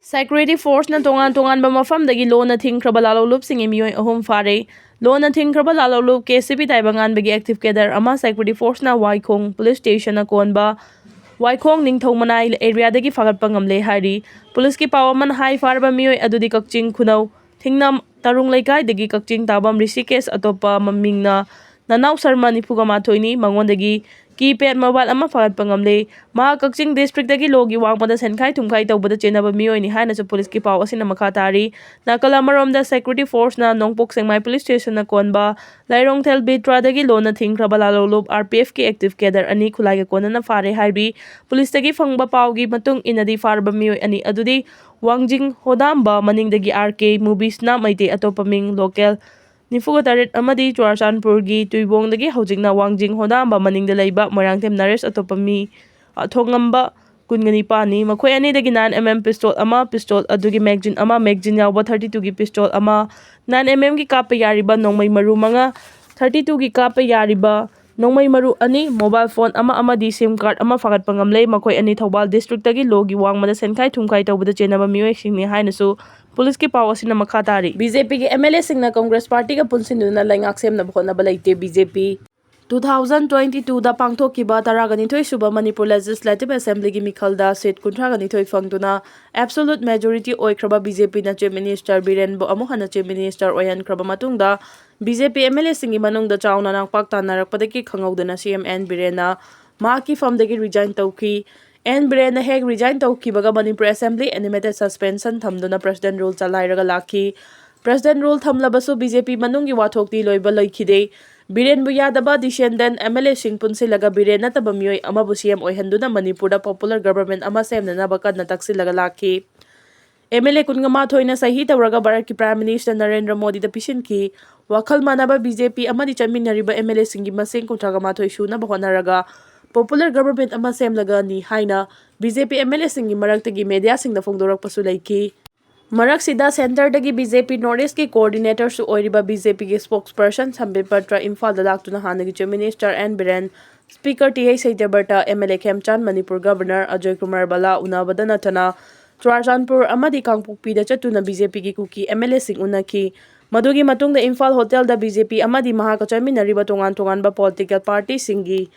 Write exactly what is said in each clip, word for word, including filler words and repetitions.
Security Forceꯅ ꯇꯣꯉꯥꯟ ꯇꯣꯉꯥꯟꯕ ꯃꯐꯝꯗꯒꯤ ꯂꯣꯟꯅ ꯊꯤꯡꯈ꯭ꯔꯕ ꯂꯥꯜꯍꯧꯂꯨꯞꯁꯤꯡꯒꯤ ꯃꯤꯑꯣꯏ ꯑꯍꯨꯝ ꯐꯥꯔꯦ꯫ ꯂꯣꯟꯅ ꯊꯤꯡꯈ꯭ꯔꯕ ꯂꯥꯜꯍꯧꯂꯨꯞ ꯀꯦ ꯁꯤ ꯕꯤ ꯇꯥꯏꯕꯪꯉꯥꯟꯕꯒꯤ active cadre ꯑꯃ Security Forceꯅ ꯋꯥꯏꯈꯣꯡ Police Stationꯅ ꯀꯣꯟꯕ ꯋꯥꯏꯈꯣꯡ ꯅꯤꯡꯊꯧ ꯃꯅꯥꯏ areaꯗꯒꯤ ꯐꯥꯒꯠꯄ ꯉꯝꯂꯦ ꯍꯥꯏꯔꯤ꯫ Policeꯀꯤ ꯄꯥꯎ ꯑꯃꯅ ꯍꯥꯏ, ꯐꯥꯔꯕ ꯃꯤꯑꯣꯏ ꯑꯗꯨꯗꯤ ꯀꯛꯆꯤꯡ ꯈꯨꯅꯧ ꯊꯤꯡꯅꯝ ꯇꯔꯨꯡ ꯂꯩꯀꯥꯏꯗꯒꯤ ꯀꯛꯆꯤꯡ ꯇꯥꯕꯝ ꯔꯤꯁꯤꯀꯦꯁ, ꯑꯇꯣꯞꯄ ꯃꯃꯤꯡꯅ ꯅꯅꯥꯎ ꯁꯔꯃ, ꯅꯤꯐꯨꯒ ꯃꯥꯊꯣꯏꯅꯤ꯫ ꯃꯉꯣꯟꯗꯒꯤ keypad mobile ꯑꯃ ꯐꯥꯒꯠꯄ ꯉꯝꯂꯦ꯫ ꯃꯍꯥꯛ ꯀꯛꯆꯤꯡ districtꯇꯒꯤ ꯂꯣꯒꯤ ꯋꯥꯡꯃꯗ ꯁꯦꯟꯈꯥꯏ ꯊꯨꯝꯈꯥꯏ ꯇꯧꯕꯗ ꯆꯦꯟꯅꯕ ꯃꯤꯑꯣꯏꯅꯤ ꯍꯥꯏꯅꯁꯨ policeꯀꯤ ꯄꯥꯎ ꯑꯁꯤꯅ ꯃꯈꯥ ꯇꯥꯔꯤ꯫ ꯅꯥꯀꯜ ꯑꯃꯔꯣꯝꯗ, Security Forceꯅ ꯅꯣꯡꯄꯣꯛ ꯁꯦꯛꯃꯥꯏ Police Stationꯅ ꯀꯣꯟꯕ ꯂꯥꯏꯔꯣꯡꯊꯦꯜ ꯕꯤꯠ ꯇꯔꯥꯗꯒꯤ ꯂꯣꯟꯅ ꯊꯤꯡꯈ꯭ꯔꯕ ꯂꯥꯜꯍꯧꯂꯨꯞ R P Fꯀꯤ active cadre ꯑꯅꯤ ꯈꯨꯠꯂꯥꯏꯒ ꯀꯣꯟꯅꯅ ꯐꯥꯔꯦ ꯍꯥꯏꯔꯤ꯫ Policeꯇꯒꯤ ꯐꯪꯕ ꯄꯥꯎꯒꯤ ꯃꯇꯨꯡ ꯏꯟꯅꯗꯤ, ꯐꯥꯔꯕ ꯃꯤꯑꯣꯏ ꯑꯅꯤ ꯑꯗꯨꯗꯤ ꯋꯥꯡꯖꯤꯡ ꯍꯣꯗꯥꯝꯕ ꯃꯅꯤꯡꯗꯒꯤ R K ꯃꯨꯕꯤꯁꯅꯥ ꯃꯩꯇꯩ, ꯑꯇꯣꯞꯄ ꯃꯤꯡ local ꯅꯤꯐꯨꯒ ꯇꯔꯦꯠ ꯑꯃꯗꯤ ꯆꯨꯔꯥꯆꯥꯟꯄꯨꯔꯒꯤ ꯇꯨꯏꯕꯣꯡꯗꯒꯤ ꯍꯧꯖꯤꯛꯅ ꯋꯥꯡꯖꯤꯡ ꯍꯣꯗꯥꯝꯕ ꯃꯅꯤꯡꯗ ꯂꯩꯕ ꯃꯣꯏꯔꯥꯡꯊꯦꯝ ꯅꯔꯦꯁ, ꯑꯇꯣꯞꯄ ꯃꯤ, ꯑ, ꯊꯣꯡꯉꯝꯕ ꯀꯨꯟꯒ ꯅꯤꯄꯥꯟꯅꯤ꯫ ꯃꯈꯣꯏ ꯑꯅꯤꯗꯒꯤ nine M M pistol ꯑꯃ, pistol ꯑꯗꯨꯒꯤ magazine ꯑꯃ, magazine ꯌꯥꯎꯕ thirty twoꯒꯤ pistol ꯑꯃ, nine M Mꯒꯤ ꯀꯥꯞꯄ ꯌꯥꯔꯤꯕ ꯅꯣꯡꯃꯩ ꯃꯔꯨ ꯃꯉꯥ, thirty twoꯒꯤ ꯀꯥꯞꯄ ꯌꯥꯔꯤꯕ ꯅꯣꯡꯃꯩ ꯃꯔꯨ ꯑꯅꯤ, mobile phone ꯑꯃ ꯑꯃꯗꯤ SIM card ꯑꯃ ꯐꯥꯒꯠꯄ ꯉꯝꯂꯦ꯫ ꯃꯈꯣꯏ ꯑꯅꯤ ꯊꯧꯕꯥꯜ districtꯇꯒꯤ ꯂꯣꯒꯤ ꯋꯥꯡꯃꯗ ꯁꯦꯟꯈꯥꯏ ꯊꯨꯝꯈꯥꯏ ꯇꯧꯕꯗ ꯆꯦꯟꯅꯕ ꯃꯤꯑꯣꯏꯁꯤꯡꯅꯤ ꯍꯥꯏꯅꯁꯨ policeꯀꯤ ꯄꯥꯎ ꯑꯁꯤꯅ ꯃꯈꯥ ꯇꯥꯔꯤ꯫ BJPꯒꯤ MLAꯁꯤꯡꯅ Congress partyꯒ ꯄꯨꯟꯁꯤꯟꯗꯨꯅ ꯂꯩꯉꯥꯛ ꯁꯦꯝꯅꯕ ꯍꯣꯠꯅꯕ ꯂꯩꯇꯦ꯫ BJP two thousand twenty twoꯗ ꯄꯥꯡꯊꯣꯛꯈꯤꯕ ꯇꯔꯥꯒ ꯅꯤꯊꯣꯏ ꯁꯨꯕ Manipur Legislative Assemblyꯒꯤ ꯃꯤꯈꯜꯗ seat ꯀꯨꯟꯊ꯭ꯔꯥꯒ ꯅꯤꯊꯣꯏ ꯐꯪꯗꯨꯅ absolute majority ꯑꯣꯏꯈ꯭ꯔꯕ BJPꯅ Chief Minister ꯕꯤꯔꯦꯟꯕꯨ ꯑꯃꯨꯛ ꯍꯟꯅ Chief Minister ꯑꯣꯏꯍꯟꯈ꯭ꯔꯕ ꯃꯇꯨꯡꯗ, BJP MLAꯁꯤꯡꯒꯤ ꯃꯅꯨꯡꯗ ꯆꯥꯎꯅ ꯅꯥꯡꯄꯥꯛ ꯇꯥꯟꯅꯔꯛꯄꯗꯒꯤ ꯈꯪꯍꯧꯗꯅ CM N ꯕꯤꯔꯦꯟꯅ ꯃꯍꯥꯛꯀꯤ firmꯗꯒꯤ resign ꯇꯧꯈꯤ꯫ N ꯕꯤꯔꯦꯟꯅ ꯍꯦꯛ resign ꯇꯧꯈꯤꯕꯒ Manipur Assembly animated suspension ꯊꯝꯗꯨꯅ President rule ꯆꯂꯥꯏꯔꯒ ꯂꯥꯛꯈꯤ꯫ President rule ꯊꯝꯂꯕꯁꯨ BJP ꯃꯅꯨꯡꯒꯤ ꯋꯥꯊꯣꯛꯇꯤ ꯂꯣꯏꯕ ꯂꯩꯈꯤꯗꯦ꯫ ꯕꯤꯔꯦꯟꯕꯨ ꯌꯥꯗꯕ dissident MLAꯁꯤꯡ ꯄꯨꯟꯁꯤꯜꯂꯒ ꯕꯤꯔꯦꯟ ꯅꯠꯇꯕ ꯃꯤꯑꯣꯏ ꯑꯃꯕꯨ CM ꯑꯣꯏꯍꯟꯗꯨꯅ ꯃꯅꯤꯄꯨꯔꯗ popular government ꯑꯃ ꯁꯦꯝꯅꯅꯕ ꯀꯟꯅ ꯇꯛꯁꯤꯜꯂꯒ ꯂꯥꯛꯈꯤ꯫ MLA ꯀꯨꯟꯒ ꯃꯥꯊꯣꯏꯅ ꯁꯍꯤ ꯇꯧꯔꯒ ꯚꯥꯔꯠꯀꯤ Prime Minister ꯅꯔꯦꯟꯗ꯭ꯔ ꯃꯣꯗꯤꯗ ꯄꯤꯁꯤꯟꯈꯤ꯫ ꯋꯥꯈꯜ ꯃꯥꯟꯅꯕ BJP ꯑꯃꯗꯤ ꯆꯠꯃꯤꯟꯅꯔꯤꯕ MLAꯁꯤꯡꯒꯤ ꯃꯁꯤꯡ ꯀꯨꯟꯊ꯭ꯔꯥꯒ ꯃꯥꯊꯣꯏ ꯁꯨꯅꯕ ꯍꯣꯠꯅꯔꯒ popular government ꯑꯃ ꯁꯦꯝꯂꯒꯅꯤ ꯍꯥꯏꯅ BJP MLAꯁꯤꯡꯒꯤ ꯃꯔꯛꯇꯒꯤ mediaꯁꯤꯡꯗ ꯐꯣꯡꯗꯣꯔꯛꯄꯁꯨ ꯂꯩꯈꯤ꯫ ꯃꯔꯛꯁꯤꯗ, centreꯗꯒꯤ BJP North Eastꯀꯤ coordinatorꯁꯨ ꯑꯣꯏꯔꯤꯕ BJPꯒꯤ spokesperson ꯁꯝꯕꯤꯠ ꯄꯇ꯭ꯔ ꯏꯝꯐꯥꯜꯗ ꯂꯥꯛꯇꯨꯅ ꯍꯥꯟꯅꯒꯤ Chief Minister N Biren, Speaker T H Satyabrata, MLA Khemchand, Manipur Governor Ajoy Kumar Bhalla ꯎꯅꯕꯗ ꯅꯠꯇꯅ ꯆꯨꯔꯥꯆꯥꯟꯄꯨꯔ ꯑꯃꯗꯤ ꯀꯥꯡꯄꯣꯛꯄꯤꯗ ꯆꯠꯇꯨꯅ ꯕꯤ ꯖꯦ ꯄꯤꯒꯤ ꯀꯨꯀꯤ ꯑꯦꯝ ꯑꯦꯜ ꯑꯦꯁꯤꯡ ꯎꯅꯈꯤ꯫ ꯃꯗꯨꯒꯤ ꯃꯇꯨꯡꯗ ꯏꯝꯐꯥꯜ ꯍꯣꯇꯦꯜꯗ ꯕꯤ ꯖꯦ ꯄꯤ ꯑꯃꯗꯤ ꯃꯍꯥꯛꯀ ꯆꯠꯃꯤꯟꯅꯔꯤꯕ ꯇꯣꯉꯥꯟ ꯇꯣꯉꯥꯟꯕ ꯄꯣꯂꯤꯇꯤꯀꯦꯜ ꯄꯥꯔꯇꯤꯁꯤꯡꯒꯤ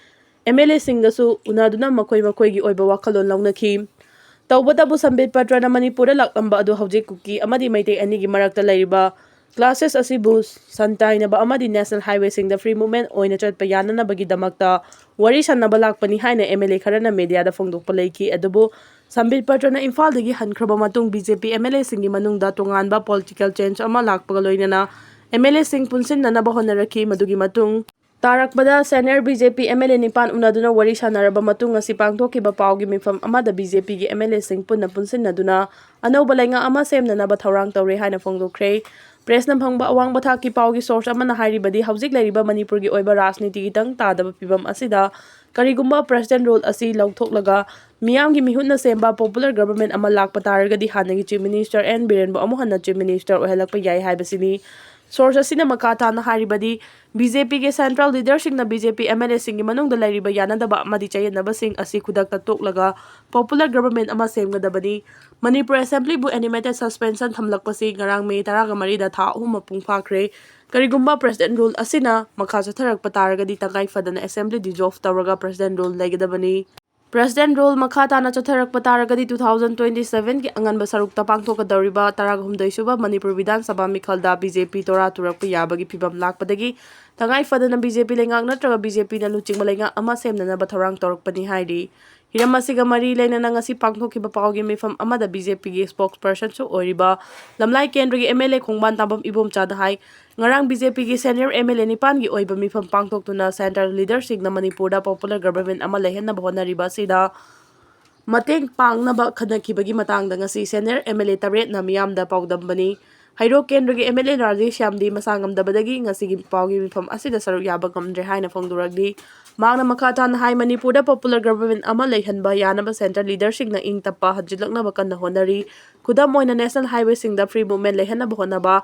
ꯑꯦꯝ ꯑꯦꯜ ꯑꯦꯁꯤꯡꯒꯁꯨ ꯎꯅꯗꯨꯅ ꯃꯈꯣꯏ ꯃꯈꯣꯏꯒꯤ ꯑꯣꯏꯕ ꯋꯥꯈꯜꯂꯣꯟ ꯂꯧꯅꯈꯤ꯫ ꯇꯧꯕꯇꯕꯨ ꯁꯝꯕꯤꯠ ꯄꯇ꯭ꯔꯅ ꯃꯅꯤꯄꯨꯔꯗ ꯂꯥꯛꯂꯝꯕ ꯑꯗꯨ ꯍꯧꯖꯤꯛ ꯀꯨꯀꯤ ꯑꯃꯗꯤ ꯃꯩꯇꯩ ꯑꯅꯤꯒꯤ ꯃꯔꯛꯇ ꯂꯩꯔꯤꯕ ꯀ꯭ꯂꯥꯁꯦꯁ ꯑꯁꯤꯕꯨ ꯁꯟꯇꯥꯏꯅꯕ ꯑꯃꯗꯤ ꯅꯦꯁꯅꯦꯜ ꯍꯥꯏꯋꯦꯁꯤꯡꯗ ꯐ꯭ꯔꯤ ꯃꯨꯚꯃꯦꯟ ꯑꯣꯏꯅ ꯆꯠꯄ ꯌꯥꯅꯅꯕꯒꯤꯗꯃꯛꯇ ꯋꯥꯔꯤ ꯁꯥꯟꯅꯕ ꯂꯥꯛꯄꯅꯤ ꯍꯥꯏꯅ ꯑꯦꯝ ꯑꯦꯜ ꯑꯦ ꯈꯔꯅ ꯃꯦꯗꯤꯌꯥꯗ ꯐꯣꯡꯗꯣꯛꯄ ꯂꯩꯈꯤ꯫ ꯑꯗꯨꯕꯨ ꯁꯝꯕꯤꯠ ꯄꯇ꯭ꯔꯅ ꯏꯝꯐꯥꯜꯗꯒꯤ ꯍꯟꯈ꯭ꯔꯕ ꯃꯇꯨꯡ B J P M L ꯑꯦꯁꯤꯡꯒꯤ ꯃꯅꯨꯡꯗ ꯇꯣꯉꯥꯟꯕ ꯄꯣꯂꯤꯇꯤꯀꯦꯜ ꯆꯦꯟꯖ ꯑꯃ ꯂꯥꯛꯄꯒ ꯂꯣꯏꯅꯅ ꯑꯦꯝ ꯑꯦꯜ ꯑꯦꯁꯤꯡ ꯄꯨꯟꯁꯤꯟꯅꯅꯕ ꯍꯣꯠꯅꯔꯛꯈꯤ꯫ ꯃꯗꯨꯒꯤ ꯃꯇꯨꯡ ꯇꯥꯔꯛꯄꯗ senior B J P M L A ꯅꯤꯄꯥꯟ ꯎꯅꯗꯨꯅ ꯋꯥꯔꯤ ꯁꯥꯟꯅꯔꯕ ꯃꯇꯨꯡ ꯉꯁꯤ ꯄꯥꯡꯊꯣꯛꯈꯤꯕ ꯄꯥꯎꯒꯤ ꯃꯤꯐꯝ ꯑꯃꯗ ꯕꯤ ꯖꯦ ꯄꯤꯒꯤ ꯑꯦꯝ ꯑꯦꯜ ꯑꯦꯁꯤꯡ ꯄꯨꯟꯅ ꯄꯨꯟꯁꯤꯟꯅꯗꯨꯅ ꯑꯅꯧꯕ ꯂꯩꯉꯥꯛ ꯑꯃ ꯁꯦꯝꯅꯅꯕ ꯊꯧꯔꯥꯡ ꯇꯧꯔꯦ ꯍꯥꯏꯅ ꯐꯣꯡꯗꯣꯛꯈ꯭ꯔꯦ꯫ ꯄ꯭ꯔꯦꯁꯅ ꯐꯪꯕ ꯑꯋꯥꯡꯕ ꯊꯥꯛꯀꯤ ꯄꯥꯎꯒꯤ ꯁꯣꯔꯁ ꯑꯃꯅ ꯍꯥꯏꯔꯤꯕꯗꯤ ꯍꯧꯖꯤꯛ ꯂꯩꯔꯤꯕ ꯃꯅꯤꯄꯨꯔꯒꯤ ꯑꯣꯏꯕ ꯔꯥꯖꯅꯤꯇꯤꯒꯤ ꯇꯪ ꯇꯥꯗꯕ ꯐꯤꯕꯝ ꯑꯁꯤꯗ ꯀꯔꯤꯒꯨꯝꯕ ꯄ꯭ꯔꯦꯁꯤꯗꯦꯟ ꯔꯨꯜ ꯑꯁꯤ ꯂꯧꯊꯣꯛꯂꯒ ꯃꯤꯌꯥꯝꯒꯤ ꯃꯤꯍꯨꯠꯅ ꯁꯦꯝꯕ ꯄꯣꯄꯨꯂꯔ ꯒꯕꯔꯃꯦꯟ ꯑꯃ ꯂꯥꯛꯄ ꯇꯥꯔꯒꯗꯤ ꯍꯥꯟꯅꯒꯤ ꯆꯤꯐ ꯃꯤꯅꯤꯁꯇꯔ ꯑꯦꯟ ꯕꯤꯔꯦꯟꯕꯨ ꯑꯃꯨꯛ ꯍꯟꯅ ꯆꯤꯐ ꯃꯤꯅꯤꯁꯇꯔ ꯑꯣꯏꯍꯜꯂꯛꯄ ꯌꯥꯏ ꯍꯥꯏꯕꯁꯤꯅꯤ꯫ ꯁꯣꯔꯁ ꯑꯁꯤꯅ ꯃꯈꯥ ꯇꯥꯅ ꯍꯥꯏꯔꯤꯕꯗꯤ ꯕꯤ ꯖꯦ ꯄꯤꯒꯤ ꯁꯦꯟꯇ꯭ꯔꯦꯜ ꯂꯤꯗꯔꯁꯤꯡꯅ B J P M L ꯑꯦꯁꯤꯡꯒꯤ ꯃꯅꯨꯡꯗ ꯂꯩꯔꯤꯕ ꯌꯥꯅꯗꯕ ꯑꯃꯗꯤ ꯆꯌꯦꯠꯅꯕꯁꯤꯡ ꯑꯁꯤ ꯈꯨꯗꯛꯇ ꯇꯣꯛꯂꯒ ꯄꯣꯄꯨꯂꯔ ꯒꯕꯔꯃꯦꯟ ꯑꯃ ꯁꯦꯝꯒꯗꯕꯅꯤ꯫ ꯃꯅꯤꯄꯨꯔ ꯑꯦꯁꯦꯝꯕ꯭ꯂꯤꯕꯨ ꯑꯦꯅꯤꯃꯦꯇꯦꯗ ꯁꯁꯄꯦꯟꯁꯟ ꯊꯝꯂꯛꯄꯁꯤ ꯉꯔꯥꯡ ꯃꯦ ꯇꯔꯥꯒ ꯃꯔꯤꯗ ꯊꯥ ꯑꯍꯨꯝ ꯃꯄꯨꯡ ꯐꯥꯈ꯭ꯔꯦ꯫ ꯀꯔꯤꯒꯨꯝꯕ ꯄ꯭ꯔꯦꯁꯤꯗꯦꯟ ꯔꯨꯜ ꯑꯁꯤꯅ ꯃꯈꯥ ꯆꯠꯊꯔꯛꯄ ꯇꯥꯔꯒꯗꯤ ꯇꯉꯥꯏ ꯐꯗꯅ ꯑꯦꯁꯦꯝꯕ꯭ꯂꯤ ꯗꯤꯖꯣꯜꯐ ꯇꯧꯔꯒ ꯄ꯭ꯔꯦꯁꯤꯗꯦꯟ ꯔꯨꯜ ꯂꯩꯒꯗꯕꯅꯤ꯫ ꯄ꯭ꯔꯦꯁꯤꯗꯦꯟ ꯔꯨꯜ ꯃꯈꯥ ꯇꯥꯅ ꯆꯠꯊꯔꯛꯄ ꯇꯥꯔꯒꯗꯤ two thousand twenty sevenꯒꯤ ꯑꯉꯟꯕ ꯁꯔꯨꯛꯇ ꯄꯥꯡꯊꯣꯛꯀꯗꯧꯔꯤꯕ ꯇꯔꯥꯍꯨꯝꯗꯣꯏ ꯁꯨꯕ ꯃꯅꯤꯄꯨꯔ ꯕꯤꯙꯥꯟ ꯁꯚꯥ ꯃꯤꯈꯜꯗ ꯕꯤ ꯖꯦ ꯄꯤ ꯇꯣꯔꯥ ꯇꯨꯔꯛꯄ ꯌꯥꯕꯒꯤ ꯐꯤꯕꯝ ꯂꯥꯛꯄꯗꯒꯤ ꯇꯉꯥꯏ ꯐꯗꯅ ꯕꯤ ꯖꯦ ꯄꯤ ꯂꯩꯉꯥꯛ ꯅꯠꯇ꯭ꯔꯒ ꯕꯤ ꯖꯦ ꯄꯤꯅ ꯂꯨꯆꯤꯡꯕ ꯂꯩꯉꯥꯛ ꯑꯃ ꯁꯦꯝꯅꯅꯕ ꯊꯧꯔꯥꯡ ꯇꯧꯔꯛꯄꯅꯤ ꯍꯥꯏꯔꯤ꯫ ꯍꯤꯔꯝ ꯑꯁꯤꯒ ꯃꯔꯤ ꯂꯩꯅꯅ ꯉꯁꯤ ꯄꯥꯡꯊꯣꯛꯈꯤꯕ ꯄꯥꯎꯒꯤ ꯃꯤꯐꯝ ꯑꯃꯗ ꯕꯤ ꯖꯦ ꯄꯤꯒꯤ ꯁ꯭ꯄꯣꯛꯁ ꯄꯔꯁꯟꯁꯨ ꯑꯣꯏꯔꯤꯕ ꯂꯝꯂꯥꯏ ꯀꯦꯟꯗ꯭ꯔꯒꯤ ꯑꯦꯝ ꯑꯦꯜ ꯑꯦ ꯈꯣꯡꯕꯥꯟ ꯇꯥꯕꯝ ꯏꯕꯣꯝꯆꯥꯅ ꯍꯥꯏ, ꯉꯔꯥꯡ ꯕꯤ ꯖꯦ ꯄꯤꯒꯤ ꯁꯦꯅꯤꯌꯔ ꯑꯦꯝ ꯑꯦꯜ ꯑꯦ ꯅꯤꯄꯥꯟꯒꯤ ꯑꯣꯏꯕ ꯃꯤꯐꯝ ꯄꯥꯡꯊꯣꯛꯇꯨꯅ ꯁꯦꯟꯇ꯭ꯔꯦꯜ ꯂꯤꯗꯔꯁꯤꯡꯅ ꯃꯅꯤꯄꯨꯔꯗ ꯄꯣꯄꯨꯂꯔ ꯒꯕꯔꯃꯦꯟ ꯑꯃ ꯂꯩꯍꯟꯅꯕ ꯍꯣꯠꯅꯔꯤꯕ ꯑꯁꯤꯗ ꯃꯇꯦꯡ ꯄꯥꯡꯅꯕ ꯈꯟꯅꯈꯤꯕꯒꯤ ꯃꯇꯥꯡꯗ ꯉꯁꯤ ꯁꯦꯅꯤꯌꯔ ꯑꯦꯝ ꯑꯦꯜ ꯑꯦ ꯇꯔꯦꯠꯅ ꯃꯤꯌꯥꯝꯗ ꯄꯥꯎꯗꯝꯕꯅꯤ꯫ ꯍꯩꯔꯣꯛ ꯀꯦꯟꯗ꯭ꯔꯒꯤ ꯑꯦꯝ ꯑꯦꯜ ꯑꯦ ꯔꯥꯖꯦꯁ ꯁ꯭ꯌꯥꯝꯗꯤ ꯃꯁꯥ ꯉꯝꯗꯕꯗꯒꯤ ꯉꯁꯤꯒꯤ ꯄꯥꯎꯒꯤ ꯃꯤꯐꯝ ꯑꯁꯤꯗ ꯁꯔꯨꯛ ꯌꯥꯕ ꯉꯝꯗ꯭ꯔꯦ ꯍꯥꯏꯅ ꯐꯣꯡꯗꯣꯔꯛꯂꯤ꯫ ꯃꯍꯥꯛꯅ ꯃꯈꯥ ꯇꯥꯅ ꯍꯥꯏ, ꯃꯅꯤꯄꯨꯔꯗ popular government ꯑꯃ ꯂꯩꯍꯟꯕ ꯌꯥꯅꯕ centre leaderꯁꯤꯡꯅ ꯏꯪ ꯇꯞꯄ ꯍꯟꯖꯤꯜꯂꯛꯅꯕ ꯀꯟꯅ ꯍꯣꯠꯅꯔꯤ꯫ ꯈꯨꯗꯝ ꯑꯣꯏꯅ, national highwayꯁꯤꯡꯗ free movement ꯂꯩꯍꯟꯅꯕ ꯍꯣꯠꯅꯕ,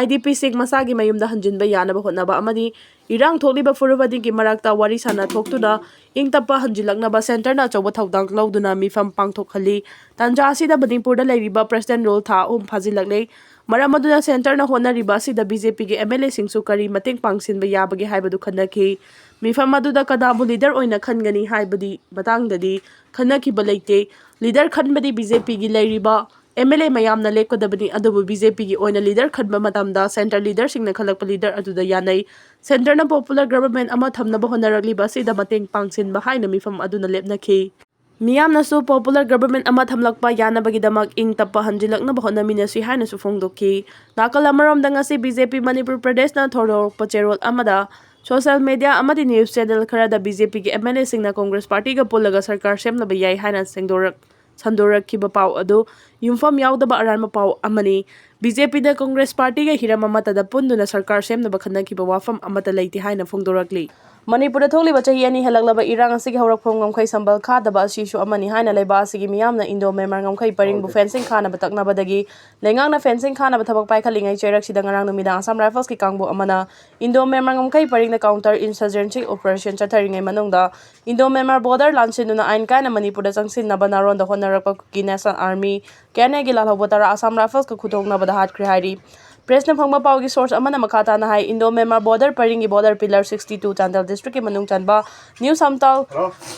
IDPꯁꯤꯡ ꯃꯁꯥꯒꯤ ꯃꯌꯨꯝꯗ ꯍꯟꯖꯤꯟꯕ ꯌꯥꯅꯕ ꯍꯣꯠꯅꯕ ꯑꯃꯗꯤ ꯏꯔꯥꯡ ꯊꯣꯛꯂꯤꯕ ꯐꯨꯔꯨꯞ ꯑꯅꯤꯒꯤ ꯃꯔꯛꯇ ꯋꯥꯔꯤ ꯁꯥꯟꯅ ꯊꯣꯛꯇꯨꯅ ꯏꯪ ꯇꯞꯄ ꯍꯟꯖꯤꯜꯂꯛꯅꯕ centreꯅ ꯑꯆꯧꯕ ꯊꯧꯗꯥꯡ ꯂꯧꯗꯨꯅ ꯃꯤꯐꯝ ꯄꯥꯡꯊꯣꯛꯍꯜꯂꯤ꯫ ꯇꯥꯟꯖꯥ ꯑꯁꯤꯗ ꯃꯅꯤꯄꯨꯔꯗ ꯂꯩꯔꯤꯕ president rule ꯊꯥ ꯑꯍꯨꯝ ꯐꯥꯖꯤꯜꯂꯛꯂꯦ꯫ ꯃꯔꯝ ꯑꯗꯨꯅ centreꯅ ꯍꯣꯠꯅꯔꯤꯕ ꯑꯁꯤꯗ BJPꯒꯤ MLAꯁꯤꯡꯁꯨ ꯀꯔꯤ ꯃꯇꯦꯡ ꯄꯥꯡꯁꯤꯟꯕ ꯌꯥꯕꯒꯦ ꯍꯥꯏꯕꯗꯨ ꯈꯟꯅꯈꯤ꯫ ꯃꯤꯐꯝ ꯑꯗꯨꯗ ꯀꯅꯥꯕꯨ leader ꯑꯣꯏꯅ ꯈꯟꯒꯅꯤ ꯍꯥꯏꯕꯗꯤ ꯃꯇꯥꯡꯗꯗꯤ ꯈꯟꯅꯈꯤꯕ ꯂꯩꯇꯦ꯫ Leader ꯈꯟꯕꯗꯤ BJPꯒꯤ ꯂꯩꯔꯤꯕ MLA ꯃꯌꯥꯝꯅ ꯂꯦꯞꯀꯗꯕꯅꯤ, ꯑꯗꯨꯕꯨ BJPꯒꯤ ꯑꯣꯏꯅ leader ꯈꯟꯕ ꯃꯇꯝꯗ centre leaderꯁꯤꯡꯅ ꯈꯜꯂꯛꯄ leader ꯑꯗꯨꯗ ꯌꯥꯅꯩ꯫ Centreꯅ popular government ꯑꯃ ꯊꯝꯅꯕ ꯍꯣꯠꯅꯔꯛꯂꯤꯕ ꯑꯁꯤꯗ ꯃꯇꯦꯡ ꯄꯥꯡꯁꯤꯟꯕ ꯍꯥꯏꯅ ꯃꯤꯐꯝ ꯑꯗꯨꯅ ꯂꯦꯞꯅꯈꯤ꯫ ꯃꯤꯌꯥꯝꯅꯁꯨ popular government ꯑꯃ ꯊꯝꯂꯛꯄ ꯌꯥꯅꯕꯒꯤꯗꯃꯛ ꯏꯪ ꯇꯞꯄ ꯍꯟꯖꯤꯜꯂꯛꯅꯕ ꯍꯣꯠꯅꯃꯤꯟꯅꯁꯤ ꯍꯥꯏꯅꯁꯨ ꯐꯣꯡꯗꯣꯛꯈꯤ꯫ ꯅꯥꯀꯜ ꯑꯃꯔꯣꯝꯗ, ꯉꯁꯤ BJP ꯃꯅꯤꯄꯨꯔ ꯄ꯭ꯔꯗꯦꯁꯅ ꯊꯣꯔꯛꯄ ꯆꯦꯔꯣꯜ ꯑꯃꯗ social media ꯑꯃꯗꯤ news channel ꯈꯔꯗ BJPꯒꯤ MLAꯁꯤꯡꯅ Congress partyꯒ ꯄꯨꯜꯂꯒ ꯁꯔꯀꯥꯔ ꯁꯦꯝꯂꯕ ꯌꯥꯏ ꯍꯥꯏꯅ ꯁꯦꯡꯗꯣꯔꯛ-, ꯁꯟꯗꯣꯔꯛꯈꯤꯕ ꯄꯥꯎ ꯑꯗꯨ ꯌꯨꯝꯐꯝ ꯌꯥꯎꯗꯕ ꯑꯔꯥꯟꯕ ꯄꯥꯎ ꯑꯃꯅꯤ꯫ BJPꯗ Congress partyꯒ ꯍꯤꯔꯝ ꯑꯃꯠꯇꯗ ꯄꯨꯟꯗꯨꯅ ꯁꯔꯀꯥꯔ ꯁꯦꯝꯅꯕ ꯈꯟꯅꯈꯤꯕ ꯋꯥꯐꯝ ꯑꯃꯠꯇ ꯂꯩꯇꯦ ꯍꯥꯏꯅ ꯐꯣꯡꯗꯣꯔꯛꯂꯤ꯫ ꯃꯅꯤꯄꯨꯔꯗ ꯊꯣꯛꯂꯤꯕ ꯆꯍꯤ ꯑꯅꯤ ꯍꯦꯜꯂꯛꯂꯕ ꯏꯔꯥꯡ ꯑꯁꯤꯒꯤ ꯍꯧꯔꯛꯐꯝ ꯉꯝꯈꯩ ꯁꯝꯕꯜ ꯈꯥꯗꯕ ꯑꯁꯤꯁꯨ ꯑꯃꯅꯤ ꯍꯥꯏꯅ ꯂꯩꯕꯥꯛ ꯑꯁꯤꯒꯤ ꯃꯤꯌꯥꯝꯅ Indo-Myanmar ꯉꯝꯈꯩ ꯄꯔꯤꯡꯕꯨ fencing ꯈꯥꯅꯕ ꯇꯛꯅꯕꯗꯒꯤ ꯂꯩꯉꯥꯛꯅ fencing ꯈꯥꯅꯕ ꯊꯕꯛ ꯄꯥꯏꯈꯠꯂꯤꯉꯩ ꯆꯩꯔꯛꯁꯤꯗ ꯉꯔꯥꯡ ꯅꯨꯃꯤꯗꯥꯡ Assam Riflesꯀꯤ ꯀꯥꯡꯕꯨ ꯑꯃꯅ Indo-Myanmar ꯉꯝꯈꯩ ꯄꯔꯤꯡꯗ counter insurgency operation ꯆꯠꯊꯔꯤꯉꯩ ꯃꯅꯨꯡꯗ Indo-Myanmar border ꯂꯥꯟꯁꯤꯟꯗꯨꯅ ꯑꯥꯏꯟ ꯀꯥꯏꯅ ꯃꯅꯤꯄꯨꯔꯗ ꯆꯪꯁꯤꯟꯅꯕ ꯅꯥꯔꯣꯟꯗ ꯍꯣꯠꯅꯔꯛꯄ Kuki National Army, KNAꯒꯤ ꯂꯥꯜꯍꯧꯕ ꯇꯔꯥ Assam Riflesꯀ ꯈꯨꯗꯣꯡꯅꯕꯗ ꯍꯥꯠꯈ꯭ꯔꯦ ꯍꯥꯏꯔꯤ꯫ Pressꯅ ꯐꯪꯕ ꯄꯥꯎꯒꯤ source ꯑꯃꯅ ꯃꯈꯥ ꯇꯥꯅ ꯍꯥꯏ, Indo-Myanmar border ꯄꯔꯤꯡꯒꯤ border pillar sixty-two Chandel districtꯀꯤ ꯃꯅꯨꯡ ꯆꯟꯕ New Samtal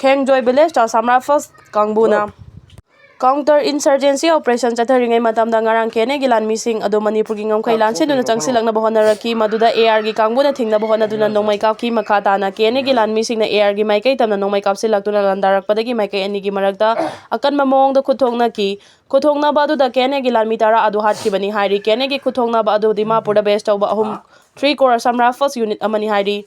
Khengjoi villageꯇ Assam Rifles ꯀꯥꯡꯕꯨꯅ counter insurgency operation ꯆꯠꯊꯔꯤꯉꯩ ꯃꯇꯝꯗ ꯉꯔꯥꯡ KNAꯒꯤ ꯂꯥꯟꯃꯤꯁꯤꯡ ꯑꯗꯨ ꯃꯅꯤꯄꯨꯔꯒꯤ ꯉꯝꯈꯩ ꯂꯥꯟꯁꯤꯟꯗꯨꯅ ꯆꯪꯁꯤꯜꯂꯛꯅꯕ ꯍꯣꯠꯅꯔꯛꯈꯤ꯫ ꯃꯗꯨꯗ ARꯒꯤ ꯀꯥꯡꯕꯨꯅ ꯊꯤꯡꯅꯕ ꯍꯣꯠꯅꯗꯨꯅ ꯅꯣꯡꯃꯩ ꯀꯥꯞꯈꯤ꯫ ꯃꯈꯥ ꯇꯥꯅ KNAꯒꯤ ꯂꯥꯟꯃꯤꯁꯤꯡꯅ ARꯒꯤ ꯃꯥꯏꯀꯩ ꯇꯝꯅ ꯅꯣꯡꯃꯩ ꯀꯥꯞꯁꯤꯜꯂꯛꯇꯨꯅ ꯂꯥꯟꯗꯥꯔꯛꯄꯗꯒꯤ ꯃꯥꯏꯀꯩ ꯑꯅꯤꯒꯤ ꯃꯔꯛꯇ ꯑꯀꯟꯕ ꯃꯑꯣꯡꯗ ꯈꯨꯠ ꯊꯣꯛꯅꯈꯤ꯫ ꯈꯨꯠꯊꯣꯛꯅꯕ ꯑꯗꯨꯗ KNAꯒꯤ ꯂꯥꯟꯃꯤ ꯇꯔꯥ ꯑꯗꯨ ꯍꯥꯠꯈꯤꯕꯅꯤ ꯍꯥꯏꯔꯤ꯫ KNAꯒꯤ ꯈꯨꯠꯊꯣꯛꯅꯕ ꯑꯗꯨ ꯗꯤꯃꯥꯄꯨꯔꯗ base ꯇꯧꯕ ꯑꯍꯨꯝ three Corps Assam Rifles unit ꯑꯃꯅꯤ ꯍꯥꯏꯔꯤ꯫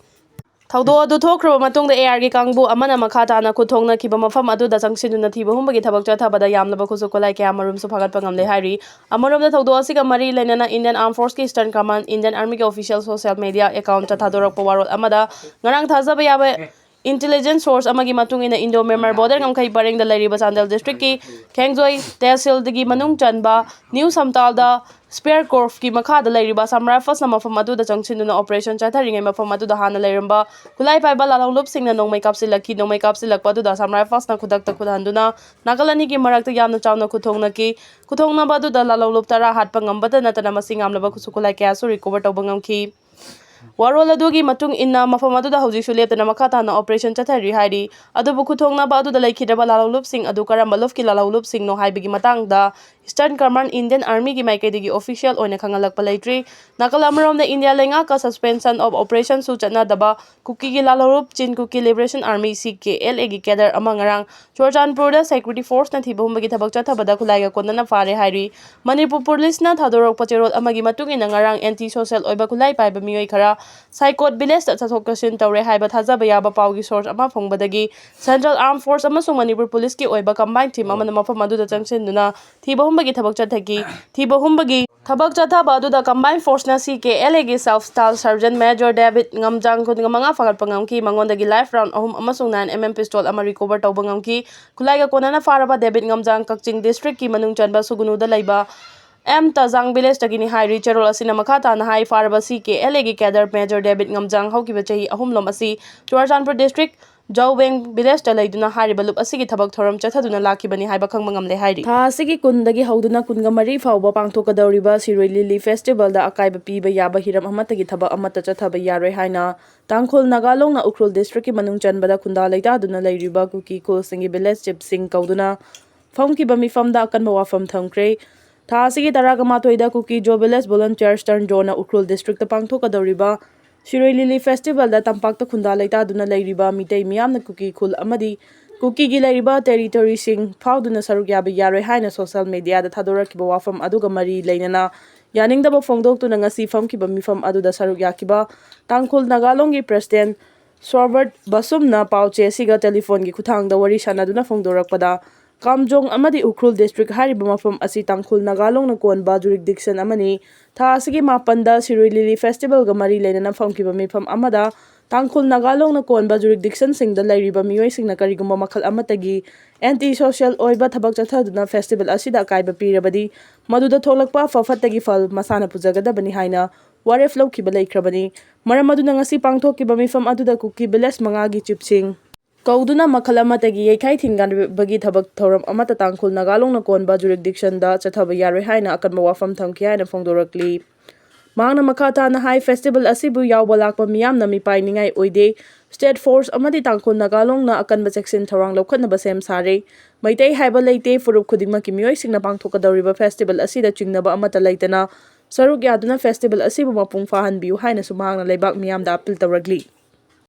ꯊꯧꯗꯣꯛ ꯑꯗꯨ ꯊꯣꯛꯈ꯭ꯔꯕ ꯃꯇꯨꯡꯗ ARꯒꯤ ꯀꯥꯡꯕꯨ ꯑꯃꯅ ꯃꯈꯥ ꯇꯥꯅ ꯈꯨꯠ ꯊꯣꯡꯅꯈꯤꯕ ꯃꯐꯝ ꯑꯗꯨꯗ ꯆꯪꯁꯤꯟꯗꯨꯅ ꯊꯤꯕ ꯍꯨꯝꯕꯒꯤ ꯊꯕꯛ ꯆꯠꯊꯕꯗ ꯌꯥꯝꯂꯕ ꯈꯨꯠꯁꯨ ꯈꯨꯠꯂꯥꯏ ꯀꯌꯥ ꯃꯔꯨꯝꯁꯨ ꯐꯥꯒꯠꯄ ꯉꯝꯂꯦ ꯍꯥꯏꯔꯤ꯫ ꯑꯃꯔꯣꯝꯗ ꯊꯧꯗꯣꯛ ꯑꯁꯤꯒ ꯃꯔꯤ ꯂꯩꯅꯅ Indian Armed Forceꯀꯤ Eastern Command, Indian Armyꯒꯤ official social media accountꯇ ꯊꯥꯗꯣꯔꯛꯄ ꯋꯥꯔꯣꯜ ꯑꯃꯗ ꯉꯔꯥꯡ ꯊꯥꯖꯕ ꯌꯥꯕ intelligence source ꯑꯃꯒꯤ ꯃꯇꯨꯡ ꯏꯟꯅ Indo-Myanmar border ꯉꯝꯈꯩ ꯄꯔꯦꯡꯗ ꯂꯩꯔꯤꯕ ꯆꯥꯟꯗꯦꯜ districtꯀꯤ ꯈꯦꯡꯖꯣꯏ ꯇꯦꯍꯁꯤꯜꯗꯒꯤ ꯃꯅꯨꯡ ꯆꯟꯕ New Samtalꯗ Spear Corpsꯀꯤ ꯃꯈꯥꯗ ꯂꯩꯔꯤꯕ Assam Riflesꯅ ꯃꯐꯝ ꯑꯗꯨꯗ ꯆꯪꯁꯤꯟꯗꯨꯅ operation ꯆꯠꯊꯔꯤꯉꯩ ꯃꯐꯝ ꯑꯗꯨꯗ ꯍꯥꯟꯅ ꯂꯩꯔꯝꯕ ꯈꯨꯠꯂꯥꯏ ꯄꯥꯏꯕ ꯂꯥꯜꯍꯧꯂꯨꯞꯁꯤꯡꯅ ꯅꯣꯡꯃꯩ ꯀꯥꯞꯁꯤꯜꯂꯛꯈꯤ꯫ ꯅꯣꯡꯃꯩ ꯀꯥꯞꯁꯤꯜꯂꯛꯄ ꯑꯗꯨꯗ Assam Riflesꯅ ꯈꯨꯗꯛꯇ ꯈꯨꯠ ꯍꯟꯗꯨꯅ ꯅꯥꯀꯜ ꯑꯅꯤꯒꯤ ꯃꯔꯛꯇ ꯌꯥꯝꯅ ꯆꯥꯎꯅ ꯈꯨꯠꯊꯣꯡꯅꯈꯤ꯫ ꯈꯨꯠꯊꯣꯡꯅꯕ ꯑꯗꯨꯗ ꯂꯥꯜꯍꯧꯂꯨꯞ ꯇꯔꯥ ꯍꯥꯠꯄ ꯉꯝꯕꯇ ꯅꯠꯇꯅ ꯃꯁꯤꯡ ꯌꯥꯝꯂꯕ ꯈꯨꯠꯁꯨ ꯈꯨꯠꯂꯥꯏ ꯀꯌꯥꯁꯨ recover ꯇꯧꯕ ꯉꯝꯈꯤ꯫ ꯋꯥꯔꯣꯜ ꯑꯗꯨꯒꯤ ꯃꯇꯨꯡ ꯏꯟꯅ ꯃꯐꯝ ꯑꯗꯨꯗ ꯍꯧꯖꯤꯛꯁꯨ ꯂꯦꯞꯇꯅ ꯃꯈꯥ ꯇꯥꯅ operation ꯆꯠꯊꯔꯤ ꯍꯥꯏꯔꯤ꯫ ꯑꯗꯨꯕꯨ ꯈꯨꯠꯊꯣꯡꯅꯕ ꯑꯗꯨꯗ ꯂꯩꯈꯤꯗ꯭ꯔꯕ ꯂꯥꯜꯍꯧꯂꯨꯞꯁꯤꯡ ꯑꯗꯨ ꯀꯔꯝꯕ ꯂꯨꯞꯀꯤ ꯂꯥꯜꯍꯧꯂꯨꯞꯁꯤꯡꯅꯣ ꯍꯥꯏꯕꯒꯤ ꯃꯇꯥꯡꯗ Eastern Command Indian Armyꯒꯤ ꯃꯥꯏꯀꯩꯗꯒꯤ official ꯑꯣꯏꯅ ꯈꯪꯍꯜꯂꯛꯄ ꯂꯩꯇ꯭ꯔꯤ꯫ ꯅꯥꯀꯜ ꯑꯃꯔꯣꯝꯗ ꯏꯟꯗꯤꯌꯥ ꯂꯩꯉꯥꯛꯀ suspension of operationꯁꯨ ꯆꯠꯅꯗꯕ ꯀꯨꯀꯤꯒꯤ ꯂꯥꯜꯍꯧꯂꯨꯞ Chin Kuki Liberation Army, CKLAꯒꯤ cadre ꯑꯃ ꯉꯔꯥꯡ ꯆꯨꯔꯆꯥꯟꯄꯨꯔꯗ security forceꯅ ꯊꯤꯕ ꯍꯨꯝꯕꯒꯤ ꯊꯕꯛ ꯆꯠꯊꯕꯗ ꯈꯨꯠꯂꯥꯏꯒ ꯀꯣꯟꯅꯅ ꯐꯥꯔꯦ ꯍꯥꯏꯔꯤ꯫ ꯃꯅꯤꯄꯨꯔ ꯄꯨꯂꯤꯁꯅ ꯊꯥꯗꯣꯔꯛꯄ ꯆꯦꯔꯣꯜ ꯑꯃꯒꯤ ꯃꯇꯨꯡ ꯏꯟꯅ ꯉꯔꯥꯡ anti social ꯑꯣꯏꯕ ꯈꯨꯠꯂꯥꯏ ꯄꯥꯏꯕ ꯃꯤꯑꯣꯏ ꯈꯔ ꯁꯥꯏꯀꯣꯠ villageꯇ ꯆꯠꯊꯣꯛ ꯆꯠꯁꯤꯟ ꯇꯧꯔꯦ ꯍꯥꯏꯕ ꯊꯥꯖꯕ ꯌꯥꯕ ꯄꯥꯎꯒꯤ source ꯑꯃ ꯐꯪꯕꯗꯒꯤ Central Armed Force ꯑꯃꯁꯨꯡ ꯃꯅꯤꯄꯨꯔ ꯄꯨꯂꯤꯁꯀꯤ ꯑꯣꯏꯕ combined team ꯑꯃꯅ ꯃꯐꯝ ꯑꯗꯨꯗ ꯆꯪꯁꯤꯟꯗꯨꯅ ꯊꯤꯕ ꯍꯨꯝꯕꯒꯤ ꯊꯕꯛ ꯆꯠꯊꯈꯤ꯫ ꯊꯤꯕ ꯍꯨꯝꯕꯒꯤ ꯊꯕꯛ ꯆꯠꯊꯕ ꯑꯗꯨꯗ combined forceꯅ CKLAꯒꯤ Staff Sergeant Major David Ngamjang, ꯀꯨꯟꯒ ꯃꯉꯥ, ꯐꯥꯒꯠꯄ ꯉꯝꯈꯤ꯫ ꯃꯉꯣꯟꯗꯒꯤ live round ꯑꯍꯨꯝ ꯑꯃꯁꯨꯡ nine MM pistol ꯑꯃ recover ꯇꯧꯕ ꯉꯝꯈꯤ꯫ ꯈꯨꯠꯂꯥꯏꯒ ꯀꯣꯟꯅꯅ ꯐꯥꯔꯕ ꯗꯦꯕꯤꯠ ꯉꯝꯖꯥꯡ ꯀꯛꯆꯤꯡ districtꯀꯤ ꯃꯅꯨꯡ ꯆꯟꯕ ꯁꯨꯒꯨꯅꯨꯗ ꯂꯩꯕ ꯑꯦꯝ ꯇꯖꯥꯡ villageꯇꯒꯤꯅꯤ ꯍꯥꯏꯔꯤ꯫ ꯆꯦꯔꯣꯜ ꯑꯁꯤꯅ ꯃꯈꯥ ꯇꯥꯅ ꯍꯥꯏ, ꯐꯥꯔꯕ CKLAꯒꯤ cadre Major ꯗꯦꯕꯤꯠ ꯉꯝꯖꯥꯡ ꯍꯧꯈꯤꯕ ꯆꯍꯤ ꯑꯍꯨꯝꯂꯣꯝ ꯑꯁꯤ ꯆꯨꯔꯆꯥꯟꯄꯨꯔ district ꯖꯧꯕꯦꯡ villageꯇ ꯂꯩꯗꯨꯅ ꯍꯥꯏꯔꯤꯕ ꯂꯨꯞ ꯑꯁꯤꯒꯤ ꯊꯕꯛ ꯊꯧꯔꯝ ꯆꯠꯊꯗꯨꯅ ꯂꯥꯛꯈꯤꯕꯅꯤ ꯍꯥꯏꯕ ꯈꯪꯕ ꯉꯝꯂꯦ ꯍꯥꯏꯔꯤ꯫ ꯊꯥ ꯑꯁꯤꯒꯤ ꯀꯨꯟꯗꯒꯤ ꯍꯧꯗꯨꯅ ꯀꯨꯟꯒ ꯃꯔꯤ ꯐꯥꯎꯕ ꯄꯥꯡꯊꯣꯛꯀꯗꯧꯔꯤꯕ ꯁꯤꯔꯣꯏ ꯂꯤꯂꯤ festivalꯗ ꯑꯀꯥꯏꯕ ꯄꯤꯕ ꯌꯥꯕ ꯍꯤꯔꯝ ꯑꯃꯠꯇꯒꯤ ꯊꯕꯛ ꯑꯃꯠꯇ ꯆꯠꯊꯕ ꯌꯥꯔꯣꯏ ꯍꯥꯏꯅ ꯇꯥꯡꯈꯨꯜ ꯅꯥꯒꯥꯂꯣꯡꯅ ꯎꯈ꯭ꯔꯨꯜ districtꯀꯤ ꯃꯅꯨꯡ ꯆꯟꯕꯗ ꯈꯨꯟꯗꯥ ꯂꯩꯇꯥꯗꯨꯅ ꯂꯩꯔꯤꯕ ꯀꯨꯀꯤ ꯈꯨꯜꯁꯤꯡꯒꯤ village chiefꯁꯤꯡ ꯀꯧꯗꯨꯅ ꯐꯝꯈꯤꯕ ꯃꯤꯐꯝꯗ ꯑꯀꯟꯕ ꯋꯥꯐꯝ ꯊꯝꯈ꯭ꯔꯦ꯫ ꯊꯥ ꯑꯁꯤꯒꯤ ꯇꯔꯥꯒ ꯃꯥꯊꯣꯏꯗ ꯀꯨꯀꯤ ꯖꯣ village volunteers turn ꯖꯣꯅ ꯎꯈ꯭ꯔꯨꯜ districtꯇ ꯄꯥꯡꯊꯣꯛꯀꯗꯧꯔꯤꯕ ꯁꯤꯔꯣꯏ ꯂꯤꯂꯤ festivalꯗ ꯇꯝꯄꯥꯛꯇ ꯈꯨꯟꯗꯥ ꯂꯩꯇꯥꯗꯨꯅ ꯂꯩꯔꯤꯕ ꯃꯤꯇꯩ ꯃꯤꯌꯥꯝꯅ ꯀꯨꯀꯤ ꯈꯨꯜ ꯑꯃꯗꯤ ꯀꯨꯀꯤꯒꯤ ꯂꯩꯔꯤꯕ territoryꯁꯤꯡ ꯐꯥꯎꯗꯨꯅ ꯁꯔꯨꯛ ꯌꯥꯕ ꯌꯥꯔꯣꯏ ꯍꯥꯏꯅ social mediaꯗ ꯊꯥꯗꯣꯔꯛꯈꯤꯕ ꯋꯥꯐꯝ ꯑꯗꯨꯒ ꯃꯔꯤ ꯂꯩꯅꯅ ꯌꯥꯅꯤꯡꯗꯕ ꯐꯣꯡꯗꯣꯛꯇꯨꯅ ꯉꯁꯤ ꯐꯝꯈꯤꯕ ꯃꯤꯐꯝ ꯑꯗꯨꯗ ꯁꯔꯨꯛ ꯌꯥꯈꯤꯕ ꯇꯥꯡꯈꯨꯜ ꯅꯥꯒꯥꯂꯣꯡꯒꯤ president ꯁꯣꯔꯕꯔꯠ ꯕꯁꯨꯝꯅ ꯄꯥꯎ ꯆꯦ ꯑꯁꯤꯒ ꯇꯦꯂꯤꯐꯣꯟꯒꯤ ꯈꯨꯠꯊꯥꯡꯗ ꯋꯥꯔꯤ ꯁꯥꯟꯅꯗꯨꯅ ꯐꯣꯡꯗꯣꯔꯛꯄꯗ, ꯀꯥꯝꯖꯣꯡ ꯑꯃꯗꯤ ꯎꯈ꯭ꯔꯨꯜ ꯗꯤꯁꯇ꯭ꯔꯤꯛ ꯍꯥꯏꯔꯤꯕ ꯃꯐꯝ ꯑꯁꯤ ꯇꯥꯡꯈꯨꯜ ꯅꯥꯒꯥ ꯂꯣꯡꯅ ꯀꯣꯟꯕ ꯖꯨꯔꯤꯛꯗꯤꯛꯁꯟ ꯑꯃꯅꯤ꯫ ꯊꯥ ꯑꯁꯤꯒꯤ ꯃꯥꯄꯟꯗ ꯁꯤꯔꯨꯏ ꯂꯤꯂꯤ ꯐꯦꯁꯇꯤꯚꯦꯜꯒ ꯃꯔꯤ ꯂꯩꯅꯅ ꯐꯝꯈꯤꯕ ꯃꯤꯐꯝ ꯑꯃꯗ ꯇꯥꯡꯈꯨꯜ ꯅꯥꯒꯥ ꯂꯣꯡꯅ ꯀꯣꯟꯕ ꯖꯨꯔꯤꯛꯗꯤꯛꯁꯟꯁꯤꯡꯗ ꯂꯩꯔꯤꯕ ꯃꯤꯑꯣꯏꯁꯤꯡꯅ ꯀꯔꯤꯒꯨꯝꯕ ꯃꯈꯜ ꯑꯃꯠꯇꯒꯤ ꯑꯦꯟꯇꯤ ꯁꯣꯁꯤꯌꯦꯜ ꯑꯣꯏꯕ ꯊꯕꯛ ꯆꯠꯊꯗꯨꯅ ꯐꯦꯁꯇꯤꯚꯦꯜ ꯑꯁꯤꯗ ꯑꯀꯥꯏꯕ ꯄꯤꯔꯕꯗꯤ, ꯃꯗꯨꯗ ꯊꯣꯛꯂꯛꯄ ꯑꯐ ꯐꯠꯇꯒꯤ ꯐꯜ ꯃꯁꯥꯅ ꯄꯨꯖꯒꯗꯕꯅꯤ ꯍꯥꯏꯅ ꯋꯥꯔꯦꯞ ꯂꯧꯈꯤꯕ ꯂꯩꯈ꯭ꯔꯕꯅꯤ꯫ ꯃꯔꯝ ꯑꯗꯨꯅ ꯉꯁꯤ ꯄꯥꯡꯊꯣꯛꯈꯤꯕ ꯃꯤꯐꯝ ꯑꯗꯨꯗ ꯀꯨꯀꯤ ꯚꯤꯂꯦꯖ ꯃꯉꯥꯒꯤ ꯆꯤꯞꯁꯤꯡ ꯀꯧꯗꯨꯅ ꯃꯈꯜ ꯑꯃꯠꯇꯒꯤ ꯌꯩꯈꯥꯏ ꯊꯤꯟꯒꯥꯟꯕꯒꯤ ꯊꯕꯛ ꯊꯧꯔꯝ ꯑꯃꯠꯇ ꯇꯥꯡꯈꯨꯜ ꯅꯥꯒꯥ ꯂꯣꯡꯅ ꯀꯣꯟꯕ ꯖꯨꯔꯤꯛꯗꯤꯛꯁꯟꯗ ꯆꯠꯊꯕ ꯌꯥꯔꯣꯏ ꯍꯥꯏꯅ ꯑꯀꯟꯕ ꯋꯥꯐꯝ ꯊꯝꯈꯤ ꯍꯥꯏꯅ ꯐꯣꯡꯗꯣꯔꯛꯂꯤ꯫ ꯃꯍꯥꯛꯅ ꯃꯈꯥ ꯇꯥꯅ ꯍꯥꯏ, ꯐꯦꯁꯇꯤꯚꯦꯜ ꯑꯁꯤꯕꯨ ꯌꯥꯎꯕ ꯂꯥꯛꯄ ꯃꯤꯌꯥꯝꯅ ꯃꯤꯄꯥꯏꯅꯤꯡꯉꯥꯏ ꯑꯣꯏꯗꯦ꯫ ꯁ꯭ꯇꯦꯠ ꯐꯣꯔꯁ ꯑꯃꯗꯤ ꯇꯥꯡꯈꯨꯜ ꯅꯥꯒꯥ ꯂꯣꯡꯅ ꯑꯀꯟꯕ ꯆꯦꯛꯁꯤꯟ ꯊꯧꯔꯥꯡ ꯂꯧꯈꯠꯅꯕ ꯁꯦꯝ ꯁꯥꯔꯦ꯫ ꯃꯩꯇꯩ ꯍꯥꯏꯕ ꯂꯩꯇꯦ, ꯐꯨꯔꯨꯞ ꯈꯨꯗꯤꯡꯃꯛꯀꯤ ꯃꯤꯑꯣꯏꯁꯤꯡꯅ ꯄꯥꯡꯊꯣꯛꯀꯗꯧꯔꯤꯕ ꯐꯦꯁꯇꯤꯚꯦꯜ ꯑꯁꯤꯗ ꯆꯤꯡꯅꯕ ꯑꯃꯠꯇ ꯂꯩꯇꯅ ꯁꯔꯨꯛ ꯌꯥꯗꯨꯅ ꯐꯦꯁꯇꯤꯚꯦꯜ ꯑꯁꯤꯕꯨ ꯃꯄꯨꯡ ꯐꯥꯍꯟꯕꯤꯌꯨ ꯍꯥꯏꯅꯁꯨ ꯃꯍꯥꯛꯅ ꯂꯩꯕꯥꯛ ꯃꯤꯌꯥꯝꯗ ꯑꯄꯤꯜ ꯇꯧꯔꯛꯂꯤ꯫